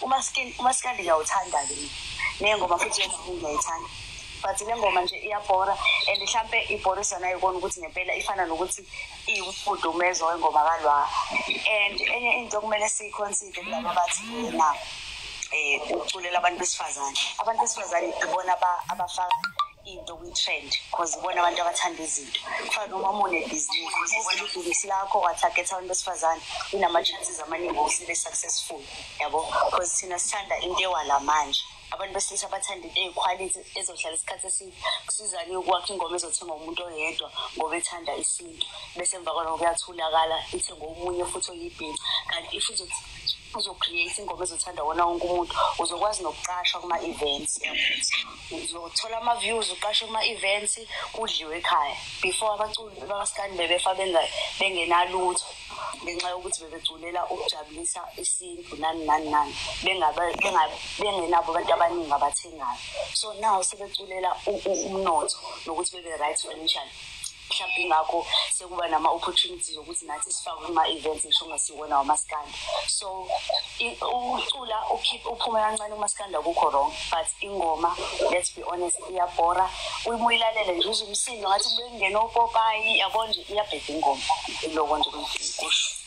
Umaskandi ngiyawuthanda-ke mina, ney'ngoma futhi ngiyayithanda, but le ngoma nje iyabhora, and mhlampe ibhorisa nayikona ukuthi ngempela ifana nokuthi iwumfudumezo wengoma kaLwa. And enye into okumele siyi-consider kulaba bathi yena ukuculela abantu besifazane, abantu besifazane ibona abafaka into kwi-trend, because ibona abantu abathanda izinto. Kufana noma uma unebhizinisi, ibhizinisi lakho wa-target-a abantu besifazane, inama-chances amaningi okuthi libe successful, yabo, because thina sithanda into ewala manje. Abantu besilisa bathanda into eyi-quality ezohlala isikhathi eside. Kusizani ukwakha ingoma ezothengwa umuntu oyedwa ngoba ethanda isintu, bese emva kwaloko kuyathulakala, ithengwe omunye futhi oyibhinca? Kanti if uzo-create ingoma ezothanda wona wonke umuntu, uzokwazi nokuqashwa kuma-events, uzothola ama-views, uqashwe kuma-events, kudliwe ekhaya. Before, abaculi bakaskandi bebefa bengenalutho ngenxa yokuthi bebeculela ukujabulisa isintu, nani nani nani, bengenabo abantu abaningi abathengayo. So now sebeculela umnotho nokuthi bebe right financially. Mhlawumbe ingakho sekuba nama-opportunities okuthi nathi sifakwe kuma-events, ngisho ungasiwona wamaskandi. So ukucula ukhiphe uphume kancane kumaskandi akukho wrong, but ingoma, let's be honest, iyabhora. Uma uyilalele nje uzwe umsindo ngathi kube kungena opopayi, yabo nje, iyabheda ingoma. Iloko nje kusho.